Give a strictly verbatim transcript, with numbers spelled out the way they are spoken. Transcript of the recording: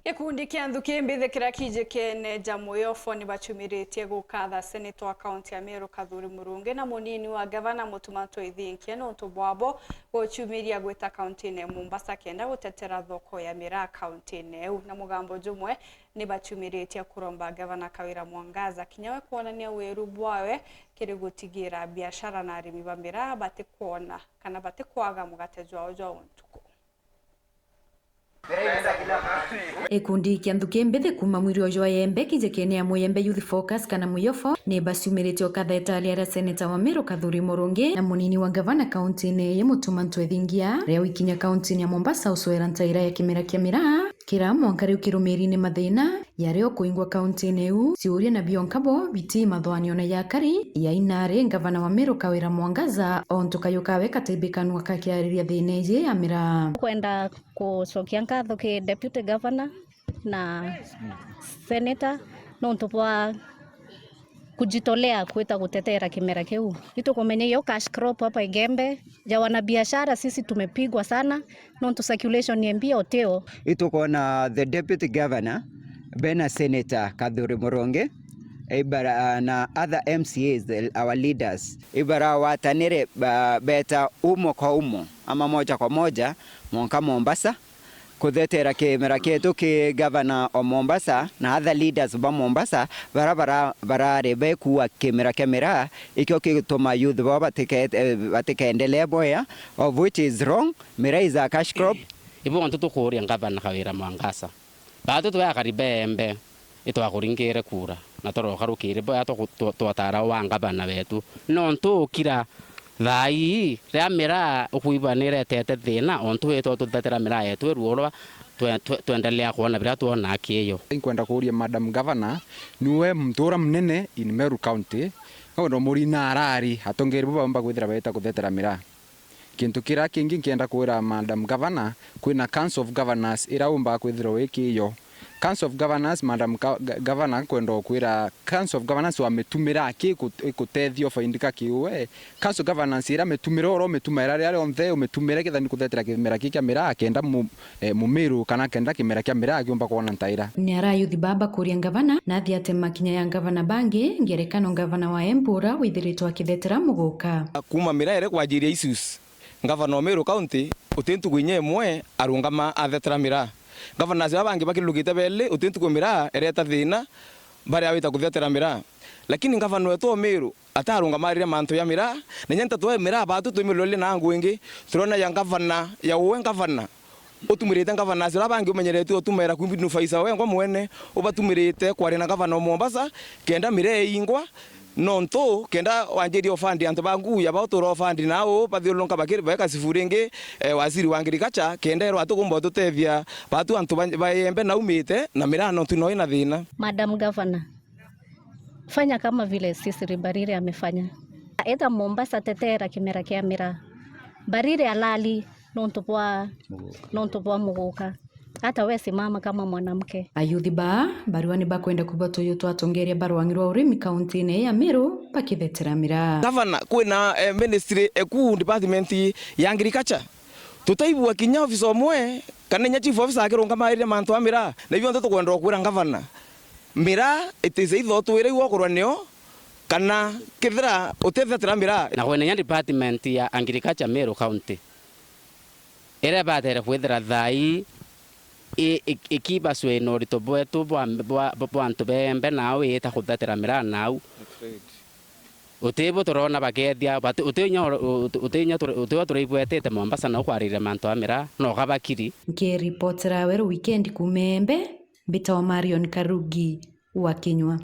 Gikundi kia nthuki mbithi kiria kijikene ja Muyofo ni bachumiritie gukatha seneta wa kaunti ya Meru Kathuri Murungi na munini wa gavana Mutuma Ntwithinkia nontu bwabo guchumiria gwita kauntine ya Mombasa kenda gutetera thoko ya miraa kauntine iu. Na mugambo jumwe ni bachumiritie kuromba gavana Kawira Mwangaza kinya we kwonania wiru bwawe kiri gutigira biashara na arimi ba miraa batikwona kana batikwaga mugate jwao jwa untuku. Gikundi kia nthuki mbithi kuuma mwirio jwa Yembe kijikene ya Muyembe Youth Focus kana Muyofo ni baciumiritie ukatha italia ria seneta wa Meru Kathuri Murungi na munini wa gavana kauntine ya Mutuma Ntwithingia ria wikinya kauntine ya Mombasa ucwera ntaira ya kimera kia miraa kira mwanka riu kirumiri ni mathina yario kuingwa kauntine iu. Ciuria na bionka bo biti mathwanio na yakari ya inari gavana wa Meru Kawira Mwangaza ontu kayu kawe kataibikanwa kakiariria thina iji ya miraa. Kwenda kucokia nkatho ki Deputy Governor na Senator nontu bwa kujitolea kwita gutetera kimera kiu. Itukumenya iyo cash crop hapa Igembe ja wanabiashara, sisi tumepigwa sana nontu circulation ya mbia utio. Itukwona the Deputy Governor bena Senator Kathuri Murungi, ibara, na other M C As, the, our leaders, ibarawatanire ba-, beta umo kwa umo ama moja kwa moja mwanka Mombasa kuthetera kimera kietu ki gavana o Mombasa na other leaders ba Mombasa bara, bara, barari bekuua kimera kia miraa, ikio gituma youth bao batike-, eh, batikaendelee bwea, of which is wrong. Miraa is a cash crop. Ibo ontu tukuuria gavana Kawira Mwangaza. Baatu twe akari beembe itwakuringire kura na toroka rukiri bwea twaku-, twa-, twatara wa gavana wetu. Nontu ukira thaa ii, riria miraa ukwigua niretete thina, ontu witwa tuthetera miraa yetu iruurwa, twe-, twe-, twendelea kwona biria twona kiyo. Inkwenda kuuria Madam Governor, niwe muntu uria munene in Meru County, nkwenda umurina arari atongeria bo baumba kwithira beeta kuthetera miraa. Kintu kiria kingi nkienda kwira Madam Governor, kwina Council of Governors iria umba kwithirwa wi kiyo. Council of Governors, Madam Ga-, Ga-, Governor, nkwenda ukwira Council of Governors wamitumira ki iku-, ikutethia ufaindika kiuwe? Council governance iria mitumire oro umitumira riria rionthe umitumire kethira ni kuthetera kimera ki kia miraa kenda mu-, eh, mumiru kana kenda kimera kia miraa kiumba kwona ntaira. Ni ara ayuthi baa bakuria ngavana na athi ate makinya ya ngavana bangi, ngerekano ngavana wa Embu uria withiritwe akithetera muguka. Kuuma miraa iria kwajiria issues, ngavana o Meru County uti ntuku inya imwe arungama athetera miraa. Governors baa bangi bakirurukite beli uti ntuku miraa ireta thina baria wita kuthetera miraa. Lakini ngavana wetu o Meru atarungamarire mantu ya miraa, na inya nteto ya miraa baatu twimiloria na angu ingi, turona ya ngavana, ya uwe ngavana, utumirite ngavana acio baria bangi umenyeretue utumaira kuinfluencer wengwa mwene, ubatumirite kwaria na ngavana o Mombasa, kenda miraa iingwa, nontu kenda wanjirie ufandi antu ba nguu ya bao tura ufandi nao bathiurunka bakiri baeka sifuri ingi, eh, waziri wa agriculture, kenda erwa atukumba ututethia baatu antu ba, ba Yembe naumite, na miraa nontu no ina thina. Madam Governor, fanya kama vile Cecily Mbarire amefanya. Eta Mombasa tetera kimera kia miraa. Mbarire alali nontu bwa, nontu bwa muguka. Hata we simama kama mwanamke. Ayuthi baa barua ni bakwenda kubatwa uyu twatongeria ba rwang'i rwa urimi kauntine ya Meru bakithetera miraa. Gavana, kwina, eh, ministry eku department ya agriculture. Tutaigua kinya officer omwe kana inya chief officer akirungamarire mantu a miraa. Na ibio ntu tukwenda ukwira ngavana, miraa it is either utwire iu okorwa nio kana kethira utithetera miraa. Na kwina inya department ya agriculture Meru County iria ibatere kwithira thaa ii i-, i-, ikibacwina urito bwetu bwa, bwa, bwa antu beembe nao iita kuthetera miraa nau. Uti bo turona bakethia, bati-, uti inya ur-, uti, uti inya tur-, uti o turaibwetete Mombasa nao kwarire mantu a miraa, no gabakiri. Nkiripotera Weru Weekend kuuma Embe, mbitagwa Marion Karugi wa Kinyua.